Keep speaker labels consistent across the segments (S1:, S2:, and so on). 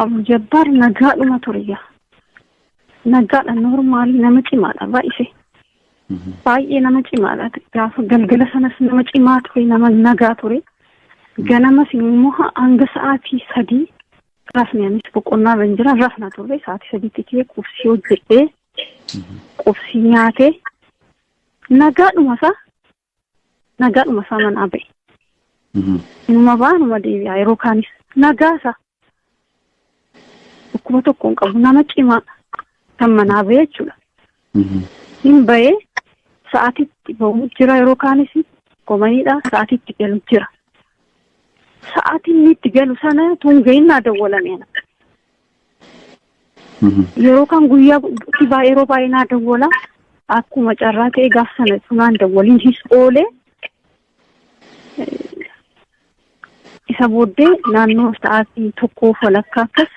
S1: Abdul Jabbaar nagaadhuma ture yaa. Nagaadha, normal, nama cimaadha baay'isee. Baay'ee nama cimaadha. Gaafa galgala sanas nama cimaa ture, nama nagaa ture. Ganamas immoo hanga sa'aatii 3 rafne. Anis boqonnaa irra hin jira, rafna turre. Sa'aatii 3tti ka'ee qursii hojjedhee, qursii nyaatee, nagaadhuma isaa manaa ba'e. Inuma ba'a, inuma deebi'a. Yeroo kaanis nagaa isaa, dhukkuba tokko hin qabu, nama cimaa kan manaa ba'e jechuudha. Hin ba'ee, sa'aatiitti ba'u jira, yeroo kaanis komaniidha, sa'aatiitti galu jira. Sa'aatiin inni itti galu sana tun gahin naa dawwalame ana. Yeroo kan guyyaa yeroo baay'ee naa dawwala. Akkuma carraa ta'e gaaf sana tunaan dawwaliin his oolee. Isa booddee naannoo sa'aatii 1 walakkaa akkas,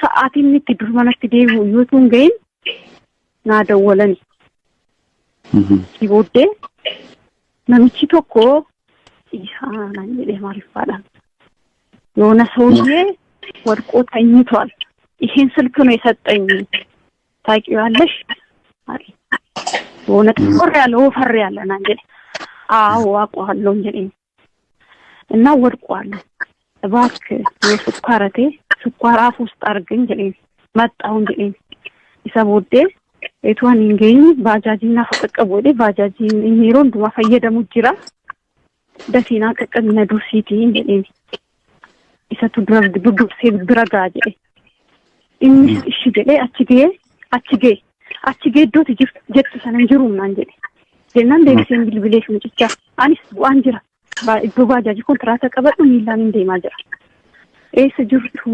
S1: sa'aatiin inni itti dur manatti deebi'u yoo tun gahin naa dawwalani. Itti booddee namichi tokko isaa naan jedhee maariffaadhaan, የሆነ ሰውዬ ወድቆ ተኝቷል። ይሄን ስልክ ነው የሰጠኝ፣ ታውቂዋለሽ አለኝ። የሆነ ጠቆር ያለ ወፈር ያለ naan jedhe። አዎ አውቀዋለሁ jedheen። እና ወድቋል፣ እባክህ የስኳረቴ ስኳር አፍ ውስጥ አድርገኝ jedheen። መጣሁን jedheen። Isa booddee etuu ani hin gahin baajaajiin naaf qaqqabu jedhee, baajaajiin inni yeroo hundumaa fayyadamu jira. Dafii naa qaqqabi, na dursiitii jedheen. Isatu dura dursee bira ga'a jedhe. Innis ishi jedhee achi ga'ee, achi ga'e. Achi ga'ee iddooti jirtu jettu sana hin jiru naan jedhe. Jennaan deebiseen bilbilee mucichaa. Anis bu'aan jira. Iddoo baajaajii kontiraata qabadhu, miillaan hin deemaa jira. Eessa jirtu?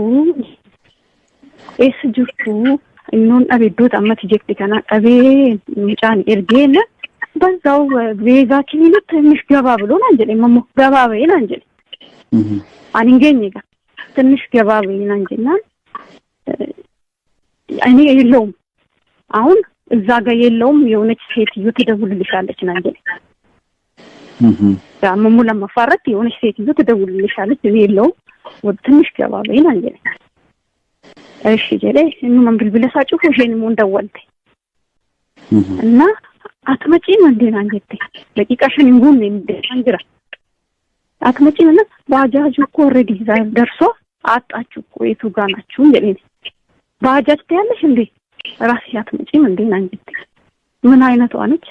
S1: Eessa jirtu? Innoon dhabe, iddoota ammatti jette kana dhabee, mucaan ergee በዛው ቤዛ ክሊኒክ ትንሽ ገባ ብሎ naan jedhe. Immoo ገባ በይ naan jedhe. Ani hin geenye egaa. ትንሽ ገባ በይ naan jennaan እኔ የለውም፣ አሁን እዛ ጋር የለውም፣ የሆነች ሴትዮ ትደውልልሻለች naan jedhe። Ammoo lammaffaarratti የሆነች ሴትዮ ትደውልልሻለች፣ እኔ የለውም፣ ወደ ትንሽ ገባ በይ naan jedhe። እሺ jedhee innuman bilbila isaa cufu, isheen immoo hin dawwalte እና አትመጪም እንዴ naan jette። ደቂቃ 5 hin guunne deemaan jira። አትመጪም እና ባጃጁ እኮ already እዛ ደርሶ አጣችሁ እኮ፣ የቱ ጋ ናችሁ jedheen። ባጃጅ ትያለሽ እንዴ፣ ራስሽ አትመጪም እንዴ naan jette። ምን አይነቷ ነች?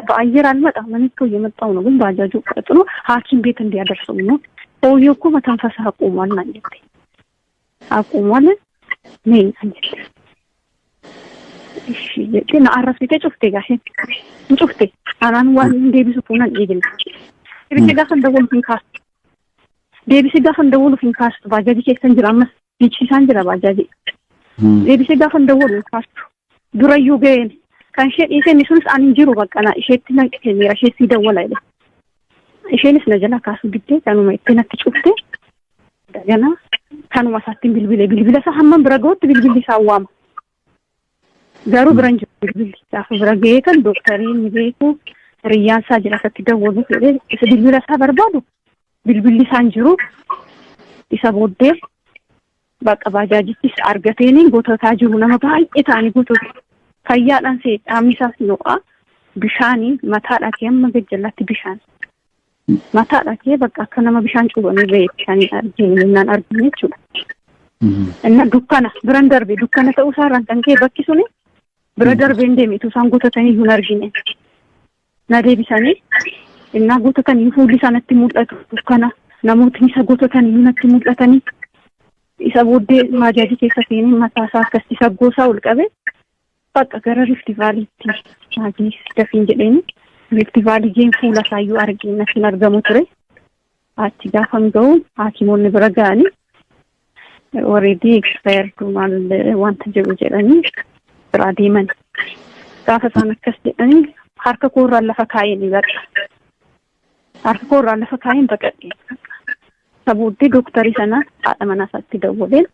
S1: በአየር አልመጣም፣ እኔ እኮ እየመጣሁ ነው፣ ግን ባጃጁ ቀጥሎ ሐኪም ቤት እንዲያደርሰው ነው። ሰውዬው እኮ መተንፈስ አቁሟል naan jette። አቁሟል፣ ነይ naan jette። እሺ jedhee na arrabsitee cufte gaasheen hin cufte. Anaan waan hin deebisu fuunan eegne. Deebisee gaafa hin dawwaluuf hin kaastu. Deebisee gaafa hin dawwaluuf hin kaastu. Baajaajii keessan jira, ammas fiigsisaan jira baajaajii. Deebisee gaafa hin dawwalu hin kaastu. Durayyuu ga'een kan ishee dhiisee, inni sunis ani hin jiru, bakka na isheetti na kenneera, isheetti dawwala jedhe. Isheenis na jala kaasuu diddee, kanuma itti natti cufte. Dagana kanuma isaatti bilbile, bilbila isaa hamman bira ga'utti bilbilli isaa waama. Garuu bira hin jiru bilbilli. Gaafa bira ga'ee kan dooktarii inni beeku hiriyyaan isaa jira, isatti dawwalu jedhee isa bilbila isaa barbaadu, bilbilli isaa hin jiru. Isa booddee bakka baajaajichis argateeni gototaa jiru, nama baay'ee ta'anii gototu. Fayyaadhaan see qaamni isaas ho'a, bishaanii mataadhaa kee amma gajjallaatti bishaan. Mataadhaa kee bakka akka nama bishaan cuubamee ba'e bishaanii argine jennaan argine jechuudha. Inna dukkana biran darbe, dukkana ta'uu isaarraan kan ka'e bakki suni bira darbeen deeme, utuu isaan guutatanii iyyuu hin argine. Na deebisanii innaa guutatanii fuulli isaa natti mul'atu, dukkana, namootni isa guutatan iyyuu natti mul'atanii. Isa booddee baajaajii keessa seenee mataa isaa akkasitti saggoo isaa ol qabe, bakka gara Rift Valleyitti maatii dafiin jedheeni. Rift Valley geen fuula isaa iyyuu argee natti hin argamu ture. Achi gaafan ga'u haakimoonni bira ga'anii already expired maal wanta jedhu jedhanii biraa deeman. Gaafa isaan akkas jedhanii harka koorraan lafa kaa'een baqa. Harka koorraan lafa kaa'een baqadhe. Isa booddee dooktarii sana haadha manaa isaatti dawwaleen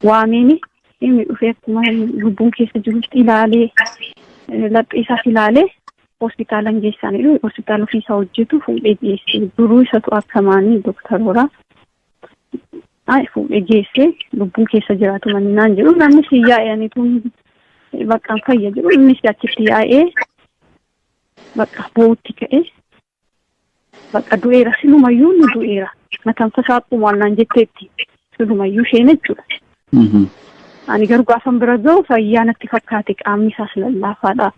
S1: waameeni, inni dhufee akkuma lubbuun keessa jirutti ilaalee, laphee isaas ilaalee, hospitaala hin geessanii, hospitaala ofiisaa hojjetu fuudhee geesse. Duruu isatu akkamaanii dooktaroora. Ay fuudhee geessee lubbuun keessa jiraatu mannaan jedhu namni si yaa'e ani tun bakka fayya jedhu innis achitti yaa'ee bakka boo'utti ka'e bakka du'eera silumayyuu nu du'eera matanfasaa qumaan naan jetteetti silumayyuu isheen jechuudha. Ani garuu gaafan bira ga'u fayyaa natti fakkaate qaamni isaas lallaafaadha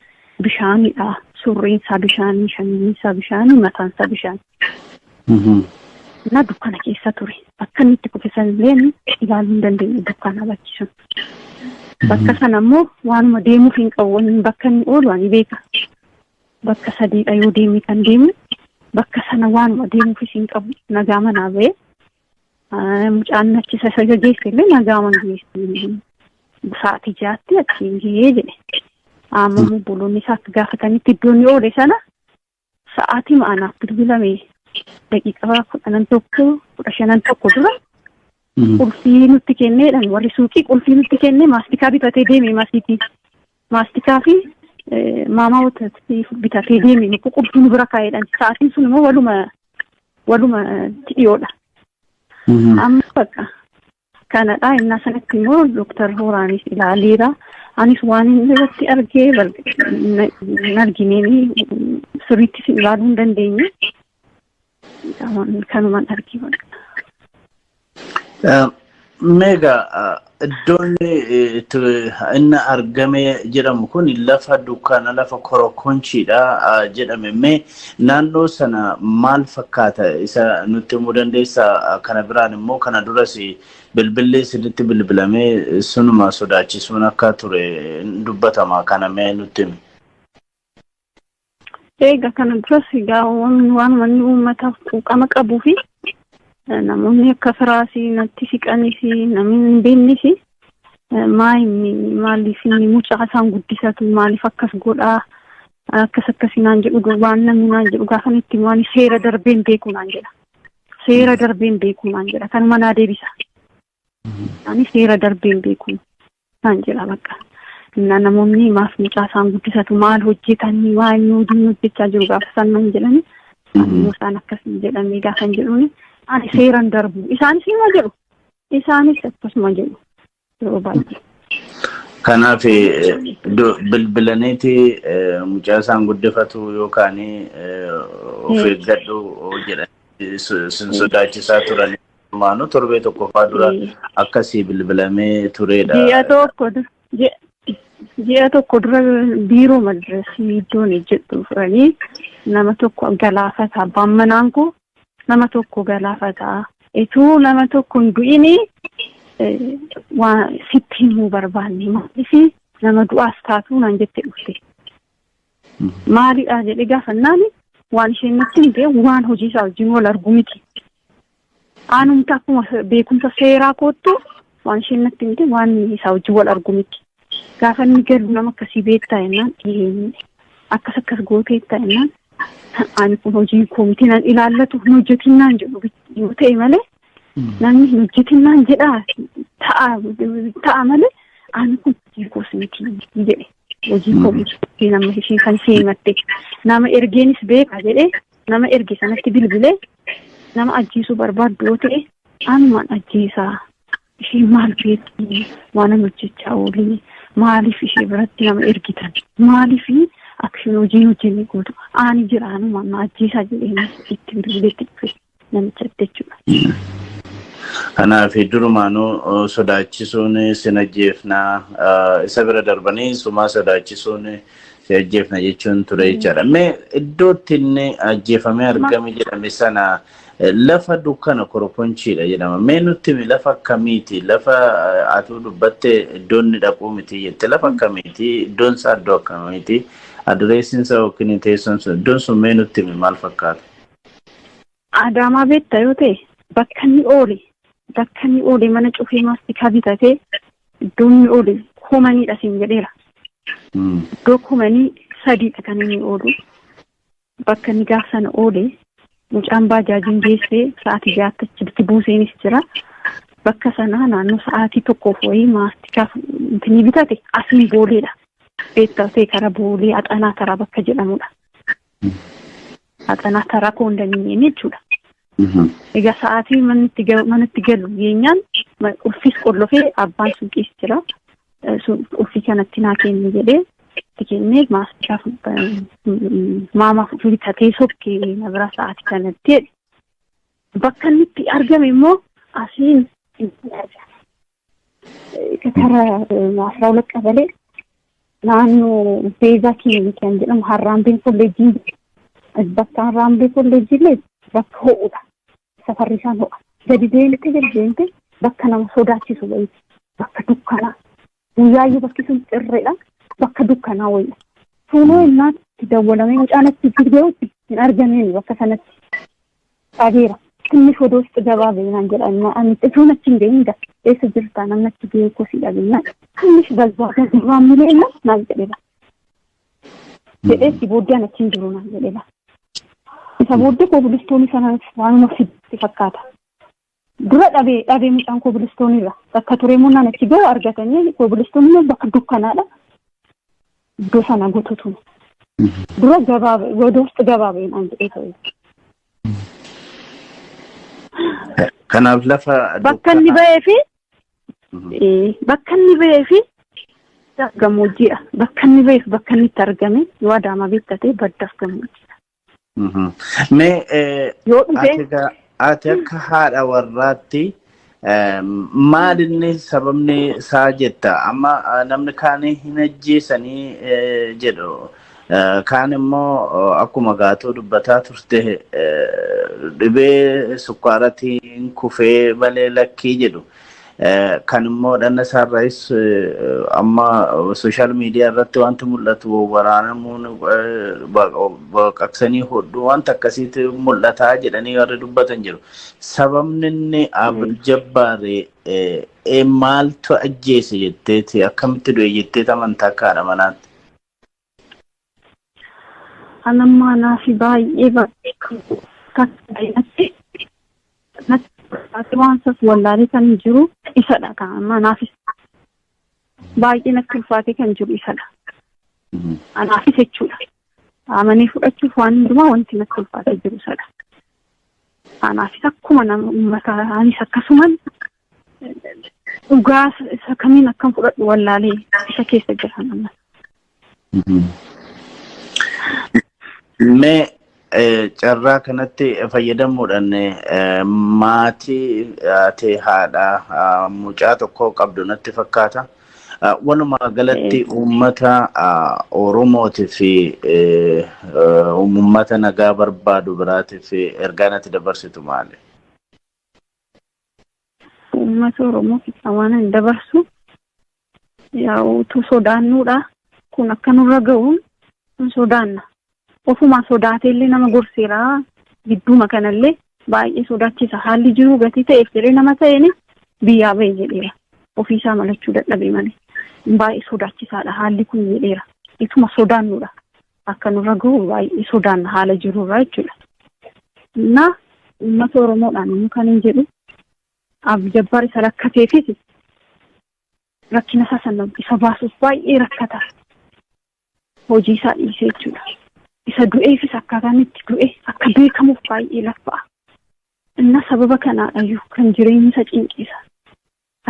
S1: bishaanidha surreen isaa bishaanii shamiin isaa bishaanii mataan isaa bishaan. Na dukkana keessa ture bakka inni itti kufe sanillee ilaaluu hin dandeenye dukkana bakki sun. Bakka sana immoo waanuma deemuuf hin qabu bakka inni oolu ani beeka. Bakka sadiidha yoo deeme kan deemu bakka sana waanuma deemuufis hin qabu nagaa manaa ba'e. Mucaan achi isa geesse illee nagaa mana geesse. Sa'aatii 6tti achiin gahee jedhe. Amma immoo obboloonni isaa akka gaafatanitti iddoo inni oole sana sa'aatii ma'anaaf bilbilame daqiiqaa 11 15 1 dura qulfii nutti kenneedhaan warri suuqii qulfii nutti kennee maastikaa bitatee deeme masiitii. Maastikaa fi maamaa watatii bitatee deeme nutti qulfii nu bira kaa'eedhaan sa'aatiin sun immoo waluma dhiyoodha. Amma bakka kanadha innaa sanatti immoo Dooktar Horaanis ilaaleera. Anis waan inni irratti argee hin argineen sirriittis ilaaluu hin dandeenye. Kanumaan argee bakka.
S2: Meegaa iddoon inni argame jedhamu kun lafa dukkana lafa korokonchiidha jedhame. Mee naannoo sana maal fakkaata isa nutti himuu dandeessaa? Kana biraan immoo kana duras bilbilli isinitti bilbilamee sunuma sodaachisuun akka ture dubbatama kana mee nutti himi.
S1: Egaa kana duras egaa waan manni uummataaf quuqama qabuu fi namoonni akka firaasii natti siqanis namni hin beeknes maa inni maaliif inni mucaa isaan guddisatu maaliif akkas godhaa akkas akkasii naan jedhu waan namni naan jedhu gaafa itti waan seera darbeen beeku naan jedha. Seera darbeen beeku naan jedha kanuma naa deebisa. Ani seera darbeen beeku naan jedha bakka. Innaa namoonni maaf mucaa isaan guddisatu maal hojjetanii waa inni hojii hojjechaa jiru gaafa isaan naan jedhani immoo isaan akkasii jedhamee gaafa hin jedhuuni ani seeran darbu isaanis nima jedhu isaanis akkasuma jedhu yeroo baay'ee.
S2: Kanaaf bilbilaniiti mucaa isaan guddifatu yookaan of eeggadhu jedhanii sin sodaachisaa turan. Maanuu torbee tokkoffaa dura akkasii bilbilamee turedha.
S1: Ji'a tokko dura biiroo madrasii iddoon jedhu furanii nama tokko galaafata abbaan manaan koo nama tokko galaafata ituu nama tokko hin du'ini waan sitti himuu barbaanne maaliif nama du'aas taatu naan jette dhufte. Maalidha jedhee gaafannaan waan isheen natti himte waan hojii isaa wajjin wal argu miti. Anumti akkuma beekumsa seeraa koottu waan isheen natti himte waan isaa wajjin wal argu miti. Gaafa inni galu nama akkasii beektaa jennaan dhiyeenye akkas akkas gooteettaa jennaan ani kun hojii koo miti nan ilaallatu hin hojjetin naan jedhu yoo ta'e malee namni hin hojjetin naan jedhaa ta'a ta'a malee ani kun hojii koos miti jedhe hojii koo miti nama isheen kan ishee himatte nama ergeenis beeka jedhe nama erge sanatti bilbilee nama ajjeesuu barbaaddu yoo ta'e anumaan ajjeesaa isheen maal beekti waan ani hojjechaa oolee maaliif ishee biratti nama ergitan maaliif akka isheen hojii hojjenne gootu ani jira anumaan na ajjeesaa jedhee itti bilbileetti dhufe namichatti jechuudha.
S2: Kanaaf durumaanuu sodaachisuun sin ajjeefnaa isa bira darbanii sumaa sodaachisuun si ajjeefna jechuun ture jechaadha. Mee iddootti inni ajjeefamee argame jedhame sana lafa dukkana korokonchiidha jedhama. Mee nutti himi lafa akkamiiti? Lafa atuu dubbatte iddoon inni dhaquu miti jette lafa akkamiiti? Iddoon isaa iddoo akkamiiti? Adireessiin isaa yookiin teessoon sun iddoon sun mee nutti himi maal fakkaata?
S1: Adaamaa beekta yoo ta'e bakka inni oole mana cufee maastikaa bitatee iddoo inni oole komaniidha siin jedheera. Iddoo komanii sadiidha kan inni oolu. Bakka inni gaaf sana oole mucaan baajaajiin geessee sa'aatii 6tti achitti buuseenis jira. Bakka sanaa naannoo sa'aatii 1f wayii maastikaaf ni bitate asiin booleedha. Beektaa ta'e karaa boolee Axanaa taraa bakka jedhamudha. Axanaa taraa koondaminiyemii jechuudha. Egaa sa'aatii manatti galu geenyaan ulfis qollofee abbaan suuqiis jira. Ulfi kanatti naa kenni jedhee itti kennee maashaaf maamaaf bitatee sokkee na bira sa'aatii kanatti jedhe. Bakka inni itti argame immoo asiin karaa 12 qabalee naannoo Beezaa Kilinikii kan jedhamu Harraambeen kolleejjiin, bakka Harraambee kolleejjii illee bakka ho'uudha. Safarri isaan ho'a. Gadi deemtee gadi deemtee bakka nama sodaachisu wayiiti. Bakka dukkanaa. Guyyaayyuu bakki sun cirreedha. Bakka dukkanaa wayiidha. Fuunoo innaa itti dawwalamee mucaan achi ga'utti hin argameen bakka sanatti. Dhabeera. ትንሽ ወደ ውስጥ ገባ በይናን jedha ani isuun achi hin gahin gaa eessa jirtaa namni achi ga'ee kosii dhageenyaan ትንሽ በዛ ገባ የሚለው የለም naan jedhe jedheetti booddee ani achi hin jiru naan jedhe. Isa booddee kobilistoonii sana waanuma fitti fakkaata. Dura dhabee mucaan kobilistooniirra bakka turee munnaan achi ga'u argatanii kobilistoonni bakka dukkanaadha. Iddoo sana guututu. Dura gabaa ወደ ውስጥ ገባ በይናን jedhee ta'e.
S2: Kanaaf lafa
S1: bakka inni ba'ee fi bakka inni ba'ee fi gammoojjiidha. Bakka inni ba'eef bakka inni itti argame yoo Adaamaa beektate baddaaf gammoojjiidha.
S2: Mee ati akka haadha warraatti maal inni sababni isaa jetta? Amma namni kaan hin ajjeesanii jedhu. Kaan immoo akkuma gaatoo dubbataa turte dhibee sukkaaratiin kufee malee lakkii jedhu. Kan immoo dhanna isaarraayis amma sooshaal miidiyaa irratti wanti mul'atu waraanamuun baqaqsanii hodhuu wanta akkasiitu mul'ataa jedhanii warri dubbatan jiru. Sababni inni Abdul Jabbaar maaltu ajjeese jetteeti akkamitti du'e jetteeti amantaa akka haadha manaatti?
S1: Anammaa naafi baay'ee baay'ee waan sas wallaalee kan jiru isadha. Kan amma naafis baay'ee natti ulfaatee kan jiru isadha. Anaafis jechuudha. Amanee fudhachuuf waan hundumaa wanti natti ulfaatee jiru isadha. Anaafis akkuma nama uummata anis akkasuman dhugaa isa kamiin akkam fudhadhu wallaalee isa keessa jira amma.
S2: Mee carraa kanatti fayyadamuudhaan maatii ati haadha mucaa tokko qabdu natti fakkaata. Walumaa galatti uummata Oromootii fi uummata nagaa barbaadu biraatiif ergaan ati dabarsitu maali?
S1: Uummata Oromootiif waan ani dabarsu yaa'u utuu sodaannuudha. Kun akka nurra ga'uun hin sodaanna. Ofuma sodaatee illee nama gorseera. Gidduuma kanallee baay'ee sodaachisa. Haalli jiru gatii ta'eef jedhee nama ta'een biyyaa ba'e jedheera. Ofiisaa malachuu dadhabee malee. Baay'ee sodaachisaadha haalli kun jedheera. Ituma sodaannuudha. Akka nurra ga'u baay'ee sodaanna haala jirurraa jechuudha. Na uummata Oromoodhaan immoo kan hin jedhu Abdul Jabbaar isa rakkateefis rakkina isaa sana isa baasuuf baay'ee rakkata. Hojii isaa dhiisee jechuudha. Isa du'eefis akkaataan itti du'e akka beekamuuf baay'ee laffa'a. Inna sababa kanaadhayyuu kan jireenya isa cinqisa.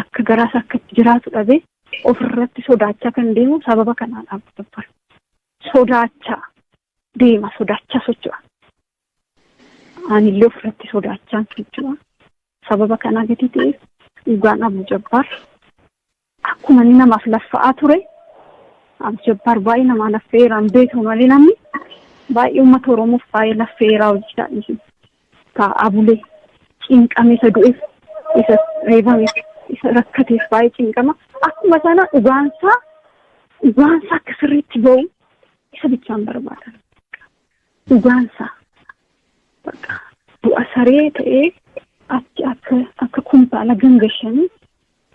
S1: Akka garaas akka itti jiraatu dhabee ofirratti sodaachaa kan deemu sababa kanaadha Abdul Jabbaar. Sodaachaa deema, sodaachaa socho'a. Anillee ofirratti sodaachaa socho'a. Sababa kanaa gatii ta'eef dhugaan Abdul Jabbaar akkuma inni namaaf laffa'aa ture Abdul Jabbaar baay'ee namaa laffeera hin beeku malee namni baay'ee uummata Oromoof baay'ee laffeeraa hojjetaa jiru. Taa'aa bulee cinqame isa du'eef, isa reebameef, isa rakkateef baay'ee cinqama. Akkuma sana dhugaansaa akka sirriitti ba'u isa bichaan barbaada. Dhugaansaa bakka du'a saree ta'ee achi akka kumtaala gangashanii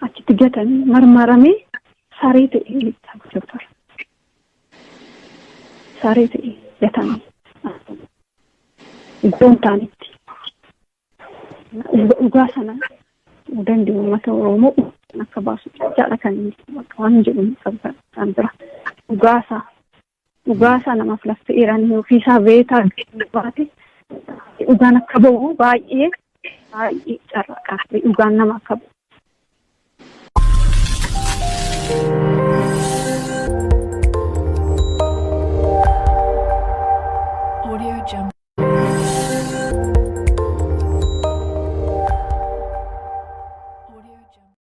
S1: achitti gatanii marmaramee saree ta'ee Abdul Jabbaar. Saree ta'ee gatanii goontaanitti. Dhugaa sana dandii uummata Oromoo akka baasu jechaadha kan inni bakka waan jedhu kan bira. Dhugaasaa namaaf laffeeraan ofiisaa beekaa baate Dhugaan akka ba'u baay'ee baay'ee carraaqaa, dhugaan nama akka ba'u.